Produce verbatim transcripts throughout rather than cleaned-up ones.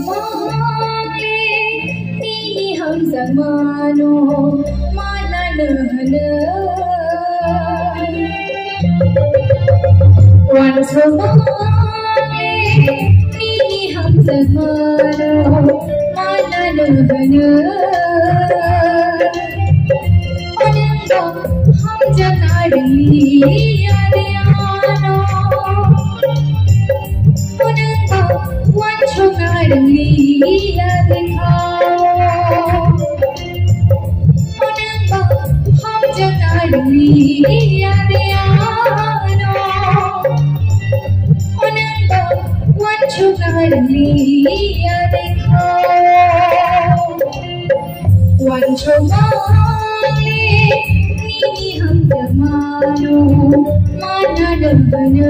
Uansukmani nini hamjakmano manano hwnwi. Uansukmani nini hamjakmano manano hwnwi. Onengbo hamjakna rwngya de ano. Onengbo uansukna rwngya de kha. Onengbo hamjakna rwngya de ano. Onengbo uansukna rwngya de kha. Uansukmani nini hamjakmano manano hwnwi.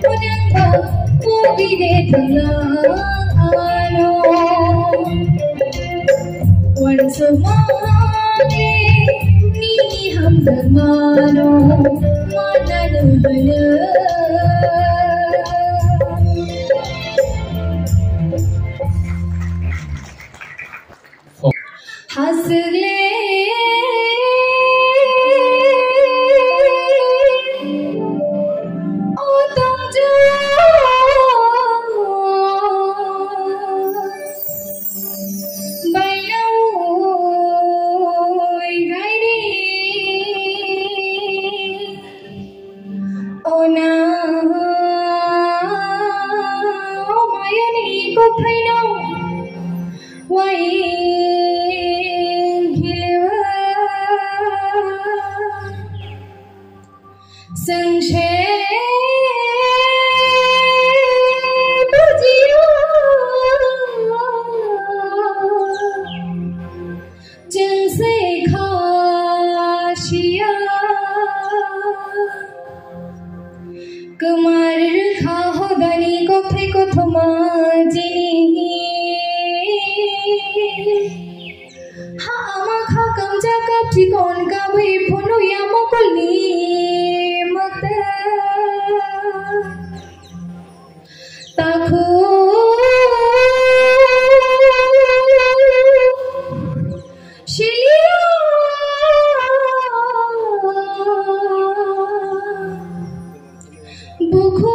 Onengbo pogwi de thanglang ano. Uansukmani nini hamjakmano manano hwnwi. Haswk le o tongthok bainaui gairi. Ona o mayani kokthaino waing khiliwa. Chwng se bujiyo. Chwng se kha siya. Kwmar rwkha hodani kokthai kothoma chini. Ha ama kha kamjak kap chikon kabwi phunukya mokolni mwktwng. Takhu siliya bukhu